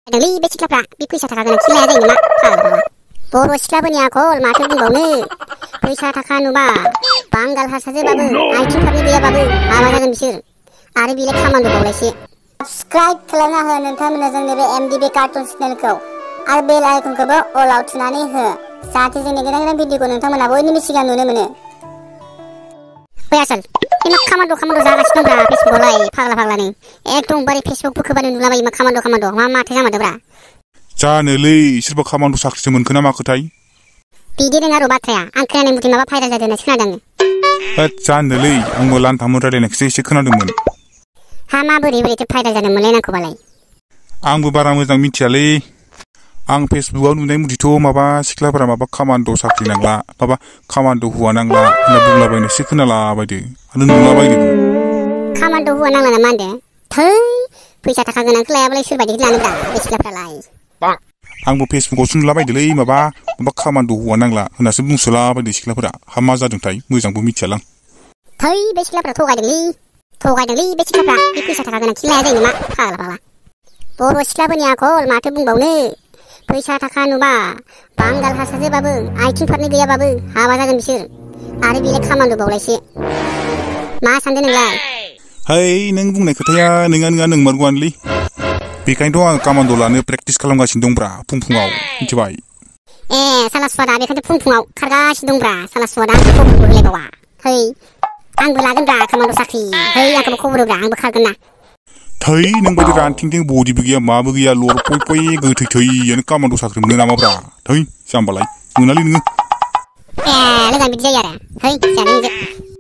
नोंलै बे सिख्लाफ्रा बे फैसा थाखा गोनां खिलाया जायो नामा फाग्ला बर' सिख्लाफोरनि आखल माथो बुंबावनो फैसा थाखा नुबा बांगाल हारसाजोबाबो आइथिं फारनै गैयाबाबो हाबा जागोन बिसोर आरो बिलाय खामानि बावलायसो साबस्क्राइब खालामना हो नोंथांमोना जोंनि बे MDB कार्टुन चेनेलखौ आरो बेल आइकनखौबो अलाव थुनानै हो जाहाथे जोंनि गोदान गोदान भिडिअखौ नोंथांमोना बयनिबो सिगां नुनो मोनो ओइ आसोल मा खामान्द' जागासिनो दंब्रा फेसबुकआवलाय फाग्लानि एकदमबारे फेसबुक बोखोबानो नुलाबायो मा खामान्द' मा माथो जामारदोंब्रा जानोलै सोरबा खामान्द' साख्रिसो मोनखो ना माखोथाय बिदि नङा र' बाथ्राया आं खोनानाय मथे माबा भाइरेल जादों होननासो खोनादों जानोलै आंबो लान्थामोन रायलायनायखौसो एसे खोनादोंमोन हा माबोरैथो भाइरेल जादोंमोनलाय नांखौबालाय आंबो बारा मोजां मिथियालै आं फेसबुकआव नुनाय मथेथ' माबा सिख्लाफोरा माबा खामान्द' साख्रि नांला माबा खामान्द' हौवा नांला होनना बुंलाबायनायसो खोनालाबायदो आरो नुलाबायदो खामान्द' हौवा नांला ना मा होनदों थै फैसा थाखा गोनांखौ लायाबालाय सोरबायदि लानोब्रा बे सिख्लाफ्रालाय आंबो फेसबुकआवसो नुलाबायदोलै माबा खामान्द' हौवा नांला होननासो बुंसोलाबायदो सिख्लाफोरा हा मा जादोंथाय मोजांबो मिथियालां थै बे सिख्लाफ्रा थगायदोंलै बे सिख्लाफ्रा बे फैसा थाखा गोनां खिलाया जायो नामा फाग्ला बर' सिख्लाफोरनि आखल माथो बुंबावनो फैसा थाखा नुबा बांगाल हारसाजोबाबो आइथिं फारनै गैयाबाबो हाबा जागोन बिसोर आरो बिलाय खामानि बावलायसो मा सानदों नोंलाय है नों बुंनाय खोथाया नङा नोंमारगौआनोलै बेखायनोथ' आं कामान्द' लानो प्रेक्टिस खालामगासिनो दंब्रा फुङाव मिथिबाय ए साला सुवादा बेखायनोथ' फुङाव खारगासिनो दंब्रा साला सुवादा आंखौ खबरबो होलायबावा है आंबो लागोनब्रा कामान्द' साख्रि है आंखौबो खबर होब्रा आंबो खारगोन ना थै नों बायदि रानथिंथिं बडिबो गैया माबो गैया लर पय गोथै थैयानो कामान्द' साख्रि मोनो नामाब्रा थै जाम्बालाय मोनालै नोङो ए लोगोआ बिदि जायो आरो है जानो